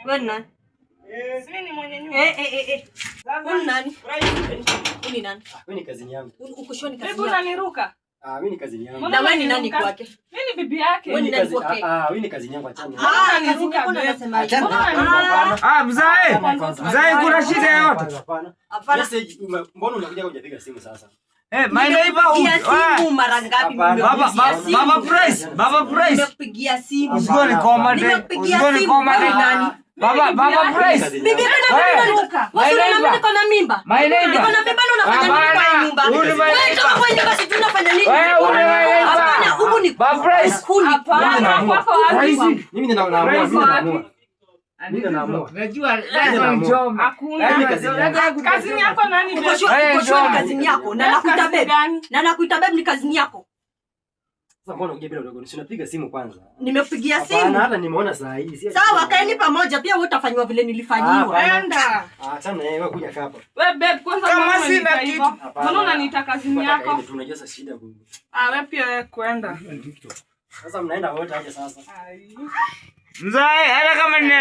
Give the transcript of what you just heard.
Wewe ni nani? Mimi ni mwenye nyumba. Eh, eh, eh, eh. Huyu ni nani? Huyu ni nani? Mimi ni kazini yangu. Uko sure ni Bibi kazini yako? unaniruka. Ah, mimi ni kazini yangu. Na wewe ni nani kwake? Mimi ni bibi yake. Wewe ni Mimi nani kazi- kwake? Ah, ah, mimi ni kazini yangu, achana. Ah, Unaniruka, kazini yako babe. unasema hivyo. Achana. Ah, Hapana. Ah, mzae. Hapana, kwanza. Mzae, kuna shida yoyote? Kwanza, hapana. Hapana. Message, mbona unakuja hujapiga simu sasa? Eh, my neighbor. Nimekupigia simu mara ngapi? Hapana. Baba, Nimekupigia baba, simu. Baba Price, Baba Price. Nimekupigia simu. Usikue ni komande. Nimekupigia Usikue ni simu. komande. Wewe ni nani? Baba, Baba Price. Bibi yako na Wewe. mimi unaniruka. My Wewe na mimi neighbor. niko na mimba. My neighbor. Niko na mimba na unafanya nini kwa Hapana. hii nyumba? Huyu ni my Wewe neighbor. toka kwa hii nyumba, sijui unafanya nini? Wewe, huyu ni my neighbor. Hapana, huku ni Baba Price. huku ni Hapana, Naamua. kwako wapi? Raisi. Mimi ndio naamua, mimi ndio naamua. Mimi ndio naamua. Najua lazima nichome. Hakuna. Mimi kazini yangu. Kazini yako nani? Uko Babe? sure Wewe, uko sure ni John. kazini yako na Babe, nakuita kazi babe. gani? Na nakuita babe ni kazini yako. Sasa mbona unakuja bila udogo? Si unapiga simu kwanza. Nimekupigia Hapana, simu. hata nimeona saa hii. Si ati- Sawa, kaeni pamoja pia wewe utafanywa vile nilifanyiwa. Hapana. Enda. Ah, achana na yeye, wewe kuja hapa. We babe, kwanza Kama mbona sina unaniita kitu. hivyo? Mbona unaniita kazini Nataka yako? ende tu, unajua sasa shida Ah, we pia wewe kwenda. Sasa mnaenda wote aje sasa. Ai. Mzae, hata kama ni